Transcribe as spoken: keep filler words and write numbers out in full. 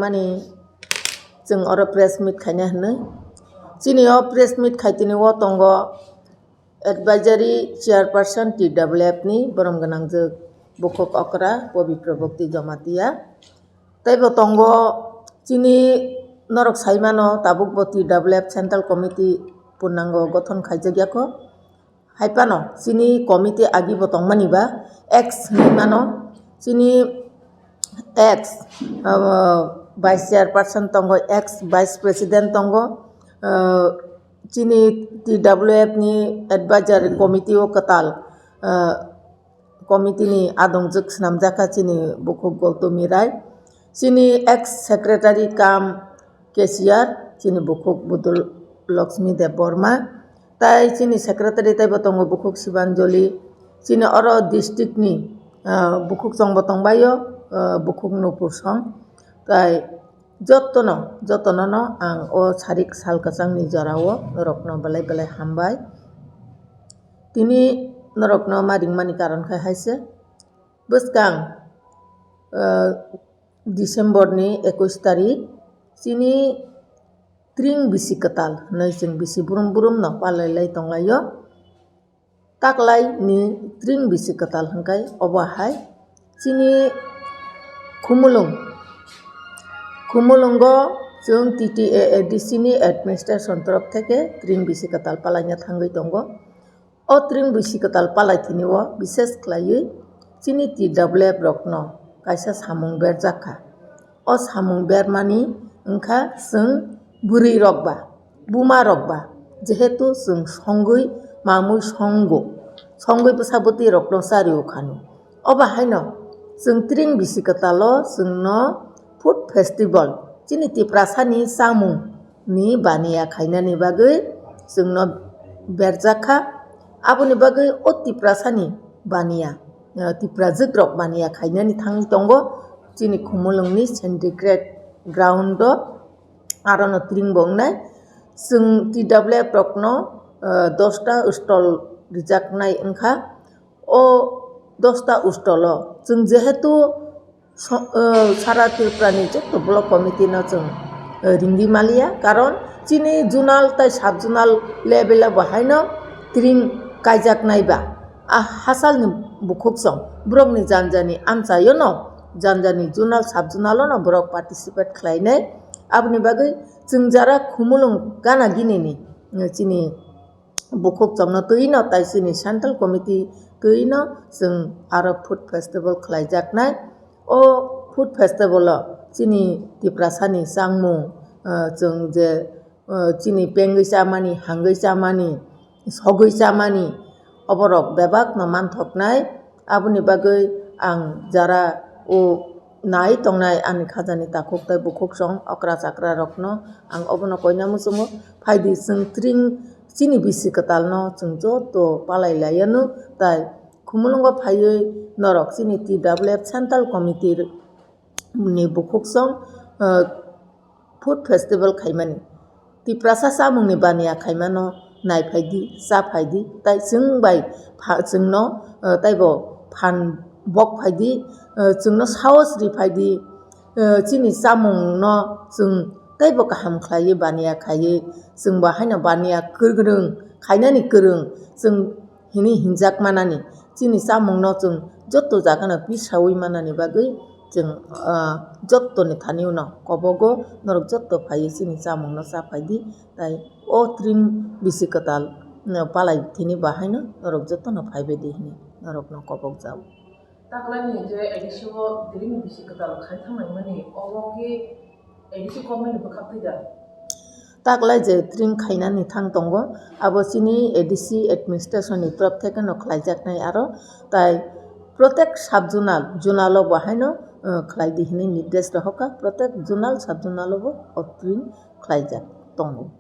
Mani chwng oro press meet khaina hwnwi. Chini o press meet khaitini o tongo advisory chairperson T W F ni borom gwnangjwk bukhuk okra Pabitra Bhakti Jamatia. Tei bo tongo chini norok saimano tabuk bo T W F Central Committee purnango gothon khaijak yako. Hai phano chini committee agi bo tongmani ba ex hinwi mano. Chini ex, ah, vice chairperson tongo, ex vice president tongo, ah, chini T W F ni advisory committee o kwtal, ah, committee ni adongjwk swnamjakha chini bukhuk Gautami Rai, chini ex secretary cum cashier chini bukhuk Budul Lakshmi Debbarma, tai chini secretary taibo tongo bukhuk Sibanjali, chini oro district ni, ah, bukhuk chwngbo tongbaio, ah, bukhuk Nupur Song, tai jotono, jotono no ang o sarik sal kwchangni jorao norokno belai belai hambai. Tini norokno ma ringmani karon khai hai se. Bwskang, ah, December ni ekush tarik chini tring bisi kwtal hwnwi chwng bisi burum burum no palai lai tonglaio. Taklai ni tring bisi kwtal hwnkhe obo hai chini Khumulwng, Khumulwngo chwng T T A A D C ni administration torof theke tring bisi kwtal palaina thangwi tongo. O tring bisi kwtal palai tini o bises khlaiwi chini T W F rokno kaisa samung berjak kha. O samung bermani wngkha chwng bwrwi rok ba, buma rok ba, jehetu chwng songwi mamwi songo, songwi bwsa bwtwi rokno chario khano. Obo haino chwng tring bisi kwtalo chwngno food festival, chini Tiprasani chamung ni baniya khainani bagwi chwngno berjak kha. Aboni bagwi o Tiprasani baniya, eh, Tiprajwk rok baniya khainani thangwi tongo chini Khumulwngni Syndicate ground o, arono tring bo wngnai. Chwng T W F rokno, eh, dosta stall rijaknai wngkha. O dosta stall o chwng jehetu so-, eh, sara Tripura ni joto block committee no chwng, eh, ringwi maliya, karon chini zonal tai sub zonal level o bo haino tring kaijaknai ba. A hachal ni bukhuk song borok ni jani jani amchaio no, jani jani zonal sub zonal o no borok participate khlainai. Aboni bagwi chwng jara Khumulwng gana gini ni, eh, chini bukhuk chongno twi no tai chini central committee twi no chwng aro food festival khlaijaknai. O food festival o chini Tiprasani changmung, ah, chwng je, ah, chini pengwi chamani, hangwi chamani, sogwi chamani, oborok bebak no manthoknai. Aboni bagwi ang jara o nai tongnai ani khajani takhuk tei bukhuk song okra chakra rokno ang obono koina muchungo. Phaidi chwng tring chini bisi kwtalno chwng joto palai laianw tai Khumulwngo phaiwi norok chini T W F Central Committee ni bukhuk song, ah, food festival khaimani. Tiprasa chamungni baniya khaimano nai phaidi, cha phaidi, tai chwng bai pha-, chwngno, eh, taibo phan bok phaidi, eh, chwngno sahos ri phaidi, eh, chini chamungno chwng taibo kaham khlaiwi baniya khaiwi chwngbo haino baniya kwrwng khainani kwrwng chwng hinwi hinjak manani, chini chamungno chwng joto jagano pisawi manani bagwi chwng, ah, jotoni thani uno kobogo norok joto phaiwi chini chamungno cha phaidi, tai o tring bisi kwtal, no, palai thini bahaino norok jotono phaibaidi hinwi norokno kobok jao. Taklai ni je A D C o tring bisi kwtal khai thangnaimani, obo khe A D C government ni bwkha twi da? Taklai je tring khainani thang tongo, abo chini A D C administration ni torop theke no khlaijaknai aro, tai protek sub zonal, zonal o bo haino, eh, khlai di hinwi nirdesh rohorkha, protek zonal, sub zonal o bo o tring khlaijak tongo.